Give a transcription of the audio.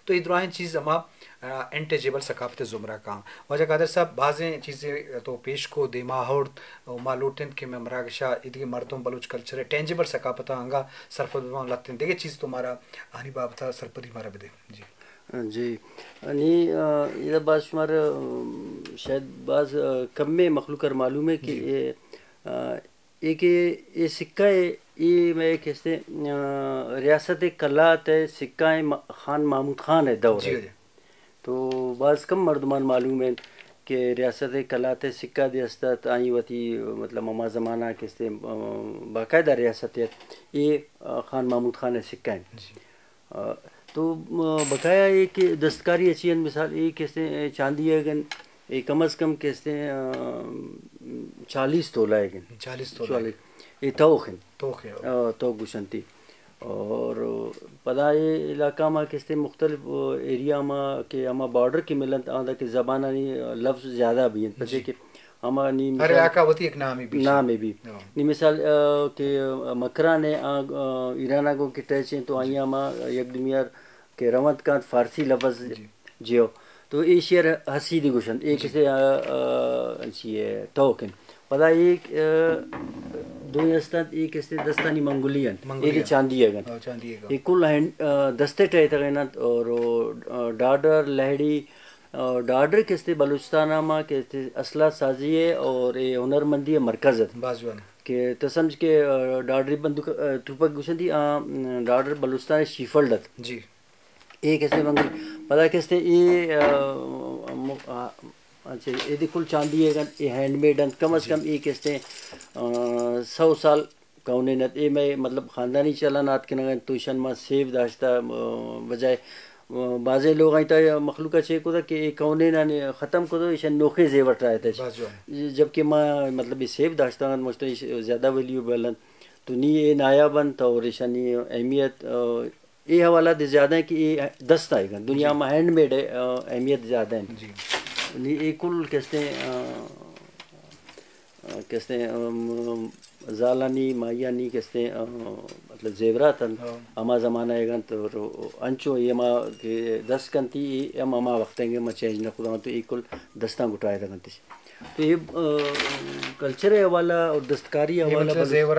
تو اے دراہیں چیز ہما، آ، انٹینجیبل ثقافت ءِ زمرہ کاں۔ واجہ قادر صاحب، بازیں چیزے تو پیش کو، دیما آورت، و ما لوٹیں کہ مئے مراگش ءَ ایدگہ مردم بلوچ کلچر ءِ ٹینجیبل ثقافت ءَ انگا سرپد بباں، لہتیں دگہ چیز تو مارا آہانی بابت ءَ سرپدی مارا بدے۔ جی۔ جی۔ نی، آ، ادا باز شمارا، آ، شاید باز، آ، کمیں مخلوق ءَ معلوم ایں کہ جی۔ اے، آ، اے کہ اے سکہ اے، اے مئے کہ استیں، آ، ریاست قلات ءِ سکہ ایں، ما-، خان محمود خان ءِ دور ءِ۔ جی، جی۔ تو باز کم مردمان معلوم انت کہ ریاست قلات ءِ سکہ دے است ات، آئی وتی، مطلب، ہما زمانہ کہ استیں، آ، باقاعدہ ریاست ات، اے، آ، خان محمود خان ءِ سکہ انت۔ جی۔ آ، تو، آ، بقایا اے کہ دستکاری اچی انت، مثال اے کہ استیں، اے چاندی ءِ گن، اے کم از کم کہ استیں، آ، چالیس تولہ ءِ گن۔ چالیس تولہ۔ چالیس۔ اے توخ انت۔ توخ انت۔ آ، توخ گوشنتی۔ اور پدا اے علاقہ ما کہ استیں مختلف، آ، ایریا ما کہ ہما بارڈر کہ ملنت، آندا کہ زبانانی لفظ زیادہ بی انت، پچے جی۔ کہ ہما نی ہر مثال علاقہ وتی ایک نامے بی۔ نامے بی۔ ہاں۔ نی مثال، آ، کہ مکران ءِ آ، آ، ایران ءَ گوں کہ ٹچ ایں تو جی۔ آئی ہما یک دومی ءَ کہ رونت کنت فارسی لفظ جی۔ جیو۔ تو اے شعر حسیدی گوشنت۔ اے جی۔ کسے، آ، آ، چی اے، توک انت۔ پدا اے، آ، دوئیں استنت، اے کسے دستانی منگلی انت۔ منگلی اے کہ انت۔ چاندی اگنت۔ ہاں، چاندی اگنت۔ اے کل ہینڈ، آ، دستے ٹہیتگ انت اور، آ، ڈاڈر، لہڑی، اور ڈاڈر کہ استے بلوچستان ما کہ استے اسلحہ سازی ءِ اور اے ہنرمندی ءِ مرکز ات۔ باز جوان۔ کہ تو سمجھ کہ، آ، ڈاڈری بندوق، آ، توپک گوشنتی، آ، ڈاڈر بلوچستان ءِ شیفلڈ ات۔ جی۔ اے کہ استے بندوق، پدا کہ استے اے، آ، م-، آ، اچھا، اے دی کل چاندی ءِ گنت، اے ہینڈ میڈ انت، کم از جی۔ کم اے کہ استے، آ، سو سال کونین ات۔ اے مئے مطلب خاندانی چلن آتکنگ انت، تو ایشان ما سیو داشتہ، آ، بجائے، آ، بازیں لوگ آئیں تا مخلوق ءَ چے کتہ کہ اے کونینانی ختم کتہ، ایشان نوکیں زیور ٹرائے تہ۔ باز جوان۔ جبکہ ما مطلب اے سیو داشتہ انت، مشتہ ایش زیادہ ویلیوبل انت۔ تو نی اے نایاب انت اور ایشانی اہمیت، آ، اے حوالہ دے زیادہ انت کہ اے دست آئیگ انت۔ دنیا جی۔ ما ہینڈ میڈ ءِ، آ، اہمیت زیادہ انت۔ جی۔ نی اے کل کہ استے، آ، کہ استے، ام، زالانی، ماہیانی کہ استے، ام، مطلب زیورات انت۔ ہاں۔ ہما زمانہ ءِ گنت اور انچو اے ہما کہ دست کنتی، اے ہم ہما وقت انگے ما چینج نہ کتہ، تو اے کل دستاں گٹائے دگنتی۔ تو اے، آ، کلچر ءِ حوالہ اور دستکاری اے حوالہ مطلب بلوچ زیور